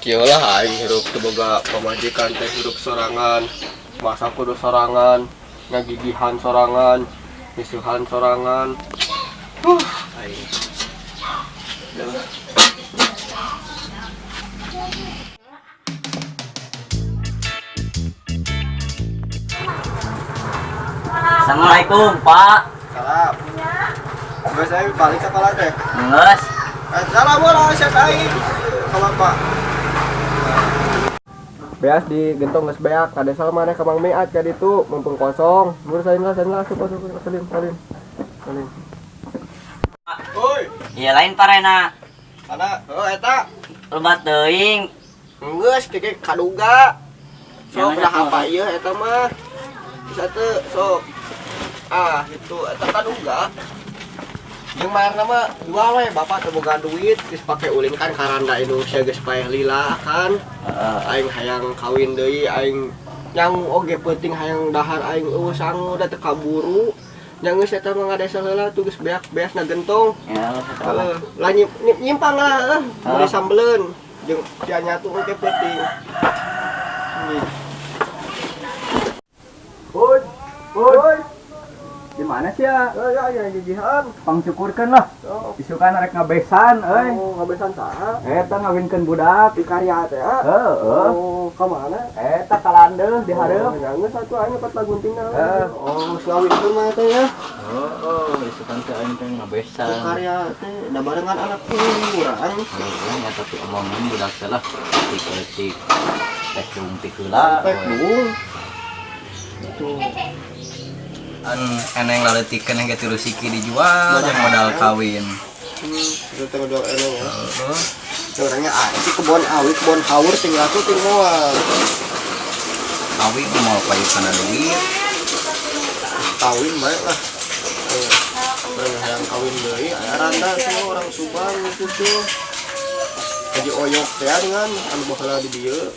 Kieu lah aing hirup teu boga pamajikan teh, hirup sorangan. Masak kudu sorangan, ngagigihan sorangan, misuhan sorangan. Aing. Duh. Assalamualaikum, Pak. Salam. Geus aing balik sekolah teh. Geus. Salam lah siapa aing. Kalau Pak. Beas di gentong geus beak, kada salah maneh ka Mang Miat ka ditu, mumpung kosong. Buru salin lah, salin lah, asup, asup, salin, salin. Salin. Oi, Iya lain parena. mana? Oh, eta. Lebat teuing. Geus keke kaduga. Sok Jangan dah atuh. apa ieu eta mah. Bisa teu sok. Ah, gitu eta kaduga. Jeung bayarna mah jual we, bapak teu boga duit, geus pake ulin kan karanda Indonesia geus paeh lila kan. Heeh. Aing hayang kawin deui, aing nyangu oge peuting hayang dahar aing eueuh sangu da teu kaburu. Nya geus eta mah ngadesa heula tuh geus beak beasna gentong. Ya, Heeh, lah nyimpang lah, meuli sambeleun jeung sia nyatu oge peuting. Nih. Bud, Bud. Di mana sih ya? Oh, ya, ya, gigihan. Pangcukurkeun lah. Oh, Isukan rek ngabesan euy. oh, ngabesan saha? Eta ngawinkeun budak. Di karya teh, ah. Heeh. Oh, ka mana? Eta kalandeuh di hareup. Oh, ya geus atuh aing pat guntingna. Heeh. Oh, geus ngawinkeun mah teh ya. Oh, isukan teh aing teh Di ngabesan. karya teh da barengan anak urang. Heeh, nya tapi omongan budak teh lah. Tik-tik. Tek dung tik heula. Tek dung. Tuh. An eneng laleutikeun yang tilu siki dijual jeung modal kawin. Itu teh ngajual eneng ya. Heeh. Itu orangnya ah, si kebon awi, kebon haur tinggal aku ting moal. Awi mau payu kana duit. Kawin baik lah. Orang yang kawin deui aya randa tuh orang Subang gitu tuh. Haji Oyok teh dengan anu baheula di dieu.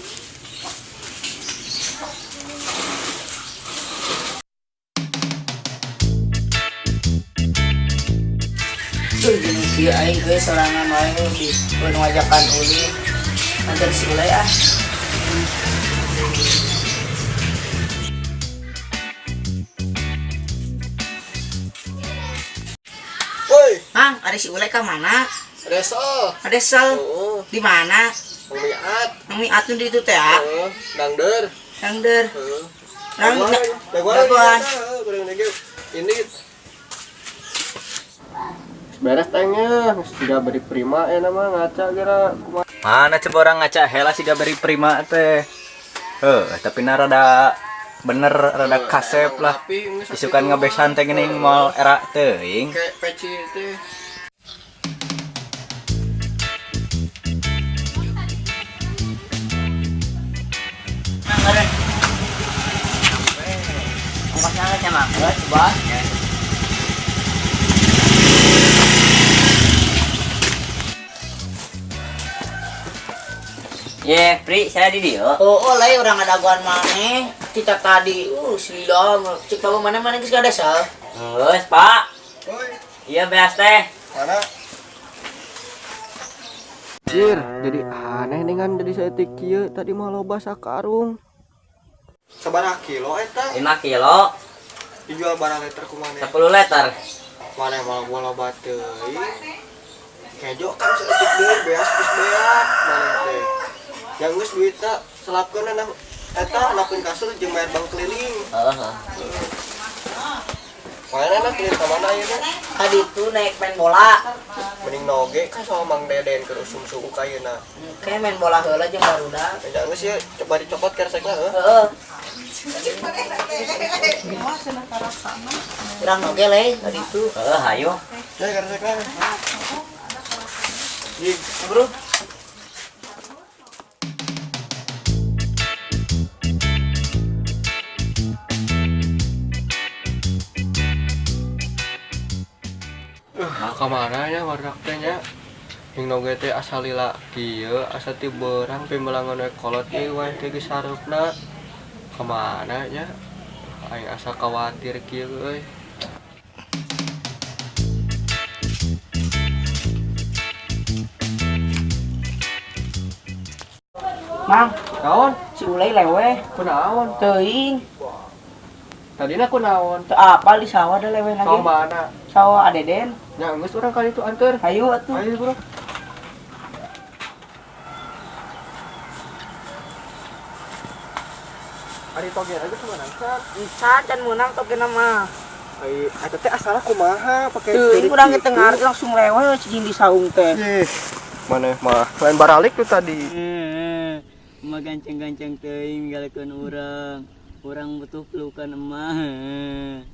Tuh gini sih aing euy sorangan wae di pun ngajakan ulin. Nanti si ulai ah. Woi, Mang, ada si ulai ka mana? Resol. Ada sel. Heeh, Di mana? Mang Miat. Mang Miat nu di itu teh ah. Heeh, dangder. Dangder. Heeh. Dang, Dagoan. dagoan. Ini beres tengnya, sudah beri prima ya nama ngaca kira kumaha. Mana coba orang ngaca hela siga beri prima teh. Heuh, tapi na rada bener rada kasep lah. Isukan ngabesan teh geuning moal era teuing. Kayak peci teh. Ongkosnya ngaca mah. Geus, coba. Ye, Pri, saya di dieu. Oh, oh lai urang ngadagoan maneh. Kita tadi, silila, cek bawa mana-mana geus kada sel. Geus, Pak. Woi, Iya, beas teh. mana? Jir, jadi aneh nih kan jadi saeutik kieu tadi mah loba sakarung. Sabaraha kilo eta? 5 kilo, Dijual barang liter kumaha? 10 liter. Mana malah gua loba teuing. Kejo kan saeutik deui beas geus beak mana teh. Yang geus duitna selapkeun na eta lapkeun kasur jeung bayar bank keliling. Heeh. Mana na keliling ka mana ayeuna? Tadi itu naik main bola. Mending noge kan sama Mang Deden keur usum suuk ayeuna. Oke, main bola heula jeung barudak. Ya geus ya coba dicopot kersekna heuh. Heeh. Urang oge leh tadi itu. Heeh, hayu. Ya kersekna. Jig, bro. Ka mana nya wardak teh nya? Yang noge teh asal lila kieu, asa ti beurang pimbelangan we kolot ieu wae teh geus sareupna. Ka mana nya? Aing asa khawatir kieu euy. Mang, Naon? Si Ulay leweh. Kunaon? Teuing. Tadina kunaon? Teu apal di sawah da leweh lagi. Sawah mana? Sawah Adeden. Nya geus urang kali itu anter. Hayu atuh. Ayo bro. Ari toge aja kumaha nangsa? Encan can meunang togena mah. Ai eta teh asalna kumaha pake Teuing urang ge teu ngarti langsung leweh cing di saung teh. Ih, maneh mah lain baralik tuh tadi. Emak gancang-gancang teuing galekeun urang. Urang butuh pelukan emak.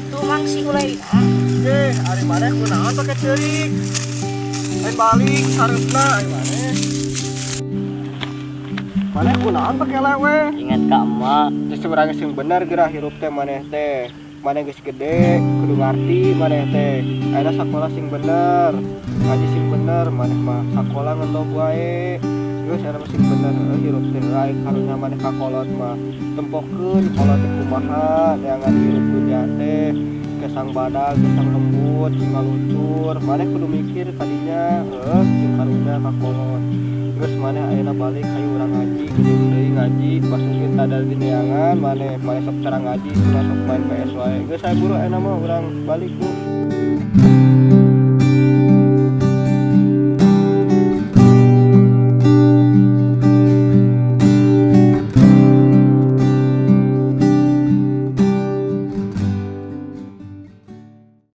Tuh Mang si Ulay. Eh, ari maneh kunaon pake ceurik? Lain balik sareupna ari maneh. Maneh kunaon pake leweh? Ingat ka emak. Geus urang sing bener geura hirup teh maneh teh. Maneh geus gede, kudu ngarti maneh teh. Ayeuna sakola sing bener, ngaji sing bener, maneh mah sakola ngendog wae. Geus ayeuna mah sing bener heuh hirup teh lain karunya maneh ka kolot mah. Tempokeun kolot teh kumaha neangan hirup dunya teh. Kesang badag, kesang lembut, sing ngalucur. Maneh kudu mikir kadinya, heuh sing karunya ka kolot. Geus maneh ayeuna balik hayu urang ngaji, geuning deui ngaji, basukeun tadar di neangan, maneh maneh sok cara ngaji, cenah sok main PS wae. Geus hayu buru ayeuna mah urang balik bu.